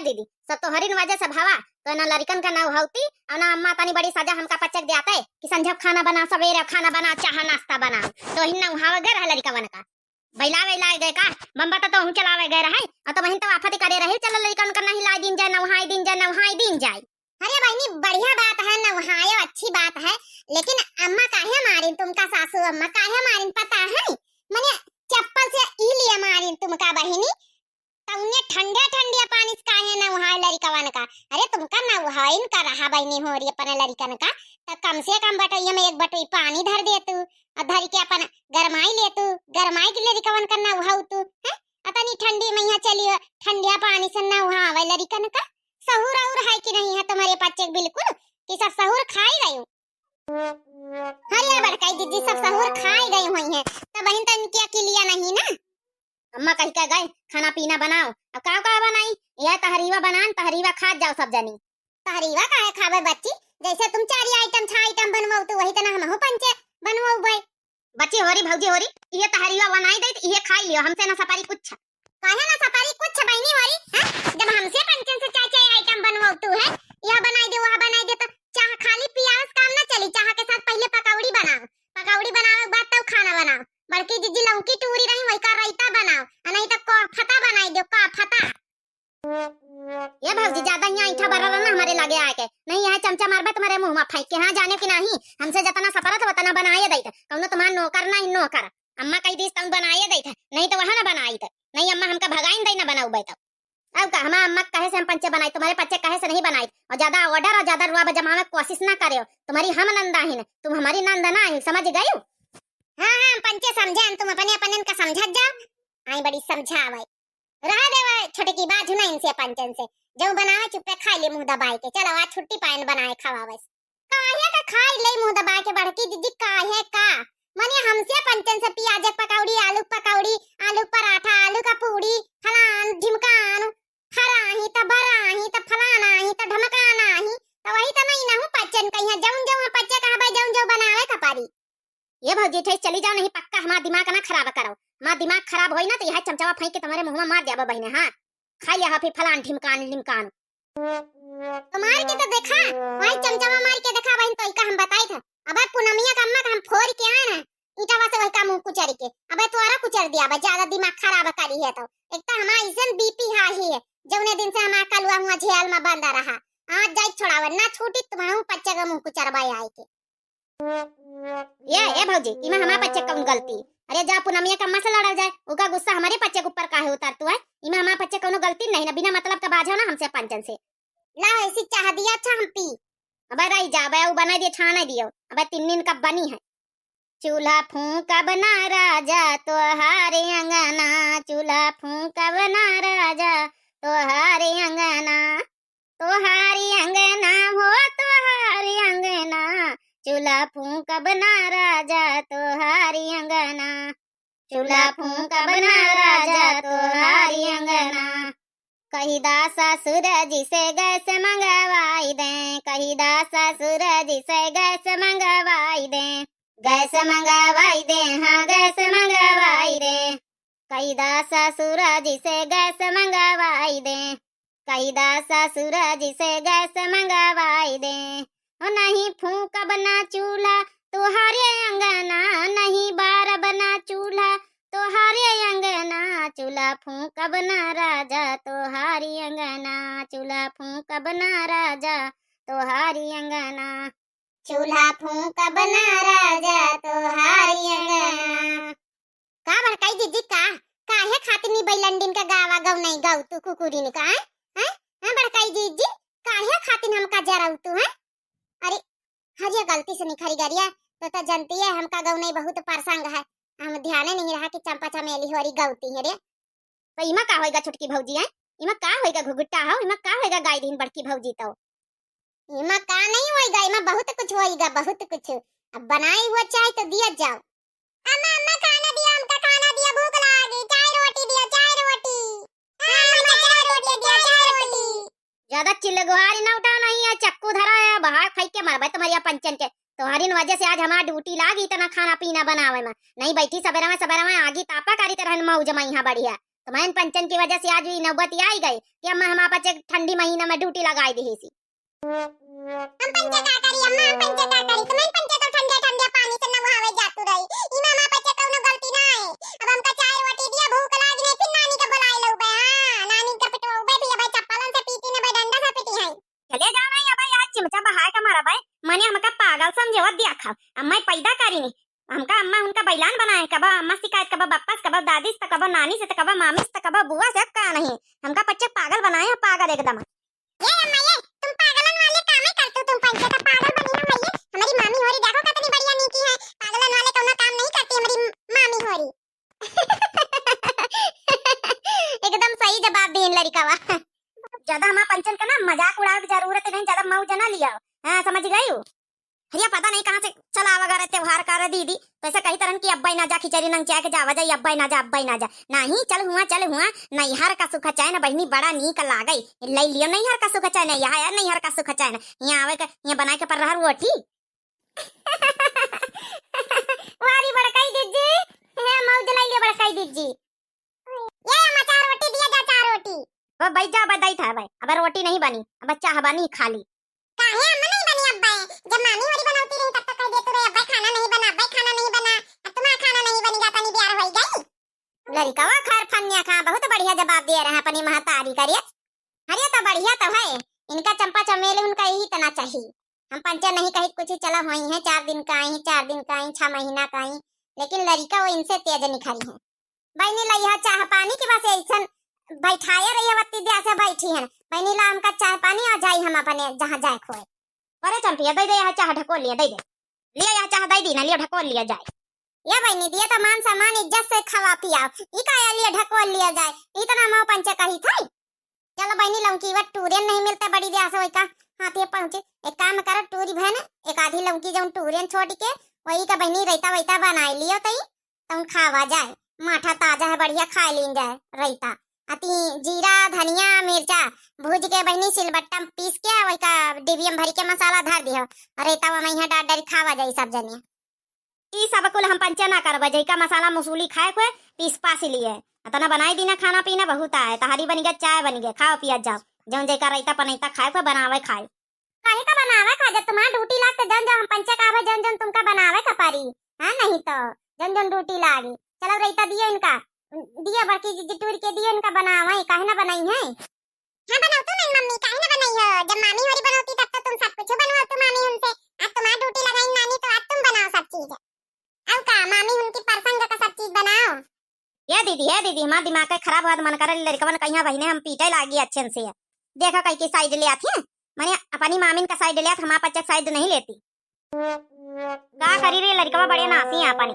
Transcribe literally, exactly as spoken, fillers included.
दीदी, सब तोहरिन वजह से भवा, तो ना लड़िकन का नउहउती, और ना अम्मा तनी बड़ी सजा हमका पच्चे क दियाते, कि संझा खाना बना, सवेरे खाना बना, चाह नाश्ता बना, तो हिन नउहावे गए रहा लड़िकवन का। बैला वैला गए का, बम्बा तो तोहू चलावे गए रहे, और तो वहीं तो आफत करे रहे, चलो लड़िकन का नहलाई दीन जाए, नउहाई दीन जाए, नउहाई दीन जाए। अरे बहिनी, बढ़िया बात है, नउहायो अच्छी बात है, लेकिन अम्मा काहे मारिन तुमका, सासू अम्मा काहे मारिन पता है? मने चप्पल से ई लिए मारिन तुमका बहिनी, तउने ठंडे ठंडे पानी से काहे नउहाए लड़िकवन का? अरे तुमका नउहाइन का रहा बहिनी होरी अपने लड़िकन का, त कम से कम बटोइया में एक बटोई पानी धर देतू, और धर के अपन गरमाई लेतू, गरमाई के लड़िकवन का नउहउतू, हैं? अतनी ठंडी मइया चली हो, ठंडिया पानी से नउहावे लड़िकन का। सहूर और है कि नहीं है तुम्हरे पच्चे क बिल्कुल, कि सब सहूर खाई गई? अरे बड़काई दीदी, सब सहूर खाई गई हुई हैं, तब बहिन तो इनकी अकिलिया नहीं ना। अम्मा कहि के गए, "खाना पीना बनाओ।" अब का का बनाई? यह तहरीवा बनान, तहरीवा खात जाओ सब जनी। तहरीवा काहे खाबे बच्ची? जैसे तुम चारी आइटम, छह आइटम बनवाओ तो वही तना हमहू पंचे बनवाओ भाई। बच्ची होरी, भौजी होरी, इहे तहरीवा बनाई दे, इहे खाई लियो, हमसे ना सपारी कुछ। काहे ना सपारी कुछ बहिनी होरी, हैं? जब हमसे पंचन से चार चार आइटम बनवाओ तू है, यह बनाई दे, वह बनाई दे, तो चाह खाली पियावस काम ना चली, चाह के साथ पहले पकौड़ी बनाओ, पकौड़ी बनावे के बाद तब खाना बनाओ। बड़की जीजी लौकी टूरी रही, वही का रायता बनाओ, आ नहीं तो कोफता बनाई दो, कोफता। ये भौजी, ज्यादा यहाँ ऐंठा बरा ना हमारे लगे आके, नहीं यहाँ चमचा मारबा तुम्हारे मुँह में फेंक के, हाँ जाने कि नहीं, हमसे जतना सपरत वतना बनाए देत, कौनो तुम्हार नौकर नहीं नौकर, अम्मा कहि दीस तौन बनाए देत, नहीं तो वहाँ ना बनाइत, नहीं अम्मा हमका भगाइन दे ना बनउबे तो। अब का हमार अम्मा कहे से हम पंचे बनाई, तुम्हारे पंचे कहे से नहीं बनाई। और ज्यादा ऑर्डर और ज्यादा रुआब जमावे के कोशिश ना करे, तुम्हारी हम नंदा ही ना, तुम हमारी नंद ना ही, समझ गई? हाँ हाँ, हम पंचे समझे, तुम अपने अपने का समझत जाओ। आई बड़ी समझावे, रहा देवे छोटकी बाजू ना इनसे पंचन से, जो बनावे चुप्पे खाई ले मुँह दबाए के, चलो आज छुट्टी पायन बनाए खावा बस। काहे का खाई ले मुँह दबाए के बड़की दीदी, काहे का? मने हमसे पंचन से पियाज के पकौड़ी, आलू के पकौड़ी, आलू के पराठा, आलू का पूड़ी, फलान ढिमकान, फराही त बराही त फलाना ही त ढमकाना ही, त वही त नहीं नहू पंचन कहिया, जौन जौन पंचे कहबे, जौन जौन बनावे का परी। ये भौजी, ठे चली जाओ, नहीं पक्का हमार दिमाग ना खराब करो, हमार दिमाग खराब होई ना तो यह चमचावा फेंक के तुम्हारे मुँह में मार देबो बहिने, हाँ? खाई लिया फिर फलान ढिमकान लिमकान। तो मार के तो देखा, वही चमचमा मार के देखा बहिन, तो इका हम बताई था। अबे पूनमिया का अम्मा का हम फोड़ के आए ना, ईटावा से वही का मुँह कुचर के, अबे तोरा कुचर दिया बा, ज्यादा दिमाग खराब करी है तो। एक तो हमारा ऐसन बीपी हाई है, जौने दिन से हमारा कलुआ हुआ झेल में बंदा रहा, आज जाई छोड़ावे ना छूटी, तुम्हारा पंचे का मुँह कुचरवा आए के। ये, ए भौजी, इमा हमार पच्चे कौन गलती? अरे जा पूनमिया का अम्मा से लड़ल जाए, उका गुस्सा हमारे पच्चे के ऊपर काहे उतार तू है? इमा हमार पच्चे कौनो गलती नहीं ना, बिना मतलब का बाझो ना हमसे पंचन से। ला ऐसी चाह दिया, अच्छा हम पी। अबे रही जा, अबे उ बनाई दियो, छाने दियो, अबे तीन दिन का बनी है। चूल्हा फूंकब ना राजा तोहारे अंगना, चूल्हा फूंकब ना राजा तोहारे अंगना। तोहारी अंगना हो, तोहारी अंगना, चूल्हा फूंकब ना राजा तोहारी अंगना, चूल्हा फूंकब ना राजा तोहारी अंगना। कहिदा ससुर जी से गैस मंगवाई दे, कहिदा ससुर जी से गैस मंगवाई दे, गैस मंगवाई दे, हाँ गैस मंगवाई दे। कहिदा ससुर जी से गैस मंगवाई दे, कहिदा ससुर जी से गैस मंगवाई दे। ओ नहीं फूंकब ना चूल्हा तोहारे अंगना, नहीं बारब ना चूल्हा तोहारे अंगना, चूल्हा फूंकब ना राजा तोहारी अंगना, चूल्हा फूंकब ना राजा तोहारी अंगना। चूल्हा फूंकब ना राजा तोहारी अंगना। का बड़काई जीजी का, काहे खातिर नी बैलंडिन का गावा गौ नहीं गौ तू कुकुरिन का, हैं? हैं? हैं बड़काई जीजी, काहे खातिर हमका जराऊ तू, हैं? अरे, हरिया गलती से निखरी गरिया, तो, तो जनती है हमका गौ नहीं बहुत परसंग है, हम ध्याने नहीं रहा कि चंपा चमेली होरी गौती है रे। तो इमा का होएगा छोटकी भौजी, हैं? इमा का होएगा घुघुट्टा हो, इमा का होएगा गाय दीन बड़की भौजी तो? इमा का नहीं होएगा, इमा बहुत कुछ होएगा, बहुत कुछ। अब बनाई हुआ चाय तो दिया जाओ। अम्मा, अम्मा, खाना दिया, हमका खाना दिया, भूख लागी, चाय रोटी दिया, चाय रोटी। हाँ, अम्मा, चाय रोटी दिया, चाय रोटी। ज्यादा चिल्लगुहारी ना उठाओ, नहीं है चक्कू धरा है, बहार खाई के मरबे तुम्हारी पंचन के। तुम्हारी न वजह से आज हमार ड्यूटी लागी इतना खाना पीना बनावे में। नहीं बैठी सबेरा में, सबेरा में आगी तापा करी तरह मौज में यहाँ बढ़िया। तुम्हइन पंचन की वजह से आज ई नौबत आई गई कि अम्मा हमार पचे ठंडी महीना में ड्यूटी लगाई दिहिसी। हम पंचे का करी अम्मा, हम पंचे का करी? तुम्हइन पंचे तो ठंडे ठंडे पानी से नहावे जातू रही। इमा हमार पचे कौनो गलती ना है। अब हमका चाय रोटी दिया, भूख लागी नहीं, फिर नानी के बुलाई लउबे। हाँ, नानी के पिटवाउबे भी, अब चप्पलन से पीटी न, भाई डंडा से पीटी है। चले जाओ नहीं, अब यह चिमचा बहाए का मारा भाई, मने हमका पागल समझे, वो दिया खाओ। अम्मा पैदा करी नहीं, हमका अम्मा उनका बैलान बनाए, कबो अम्मा शिकायत, कबो बप्पा से, कबो दादी से, कबो नानी से, कबो मामी से, कबो बुआ से, का नहीं, हमका पच्चे पागल बनाए हैं, पागल एकदम। ये अम्मा ये, तुम पागलन वाले कामे करतू, तुम पंचे का पागल बनी हो भैया। हमारी मामी होरी देखो कितनी बढ़िया नीकी है, पागलन वाले कौनो काम नहीं करती हमारी मामी होरी। एकदम सही जवाब दीन लड़िकवा। ज्यादा हमार पंचन का ना मजाक उड़ावे की जरूरत नहीं, ज्यादा मौज ना लिया। हाँ, समझ गई हो? हरिया पता नहीं कहाँ से चला आवा करे त्योहार करे दीदी, तो ऐसा कही तरन कि अब्बा ही ना जा, खिचड़ी नंग चाय के जावा जाई, अब्बा ही ना जा, अब्बा ही ना जा। नहीं, चल हुआ, चल हुआ, नैहर का सुख चैन बहिनी बड़ा नीक लागई। ले लियो नैहर का सुख चैन, यहाँ यार नैहर का सुख चैन, यहाँ आवे के, यहाँ बनाए के पर रहर रोटी। वारी बड़काई दीदी, हे मौज लाई ले बड़काई दीदी। ये अम्मा, चार रोटी दिया जा, चार रोटी। ओ भाई जा, अब दई था भाई, अब रोटी नहीं बनी, अब चाह बनी खाली। काहे अम्मा नहीं बनी अब्बा? जब मामी होरी बनौती रही तब तक कह देतू रहे, "अब्बा खाना नहीं बना, अब्बा खाना नहीं बना।" अब तुम्हारा खाना नहीं बनी, जा तनी बियार होई गई। लड़िकवा खैर फन्निया खा, बहुत बढ़िया जवाब दिए रहे अपनी महतारी करिए। अरे तो बढ़िया तो है, इनका चंपा चमेली उनका यही तना चाहिए। हम पंचे नहीं कही कुछ, चला होई है, चार दिन का आई, चार दिन का आई, छह महीना का आई, लेकिन लड़िका वो इनसे तेज निखरी है। बहिनी लइहा चाह पानी की बस ऐसन बैठाए रही है, वत्ती दिया से बैठी है। बहिनी ला हमका चाह पानी आ जाई हम अपने जहाँ जाए खोए। अरे चंपिया दे दे यह चाह ढकोल लिया, दे दे। लिया यह चाह दे दी ना, लिया ढकोल लिया जाए। ये बहिनी दिया तो मान सम्मान इज्जत से खवा पिया। ई का या लिया ढकोल लिया जाए। इतना मऊ पंचे कही थे। चलो बहिनी लौकी वा टूरियन नहीं मिलते बड़ी दिया से वही का हाथ ये पहुँचे। एक काम करो टूरी बहन, एक आधी लौकी जौन टूरियन छोड़ के वही का बहिनी रैता वैता बनाए लियो तई। तउन खावा जाए, माठा ताजा है, बढ़िया खाए लीन जाए रैता। अति जीरा, धनिया, मिर्चा भूज के बहिनी सिलबट्टा में पीस के वही का डिबिया में भरी के मसाला धर दियो और रैता में यहाँ डाल डाल खावा जाए सब जने। ई सब कुल हम पंचे ना करबे, जैका मसाला मसूली खाए के पीस पास लिए। अतना बनाई दीना खाना पीना बहुत आए, तहारी बन गया, चाय बन गया, खाओ पिया जाओ। जौन जैका रैता पनैता खाए के बनावे खाए। काहे का बनावे का, जब तुम्हार ड्यूटी लाग त जन जन हम पंचे का आवे, जन जन तुमका बनावे का परी। हाँ, नहीं तो जन जन ड्यूटी लागी। चलो रैता दियो इनका, दियो बड़की जीजी टूर के दियो इनका बनावे, काहे ना बनाई है? हाँ, बनाओ तो नहीं मम्मी, काहे ना बनाई हो? जब मामी होरी बनौती तब तो तुम सब कुछ बनवाओ तू मामी उनसे। आज तुम्हार ड्यूटी लगाई नानी तो आज तुम बनाओ सब चीज। अब का मामी उनकी परसंग का सब चीज बनाओ। हे दीदी, हे दीदी, हमार दिमाग के खराब हुआ, मन करे लड़कवन कहिया बहिने हम पीटे लागी अच्छे से। देखा कई की साइड ले आती है, मने अपनी मामिन का साइड ले आत, हमार पच्चक साइड नहीं लेती। का करी रे लड़कवा बड़े नासी हैं अपनी।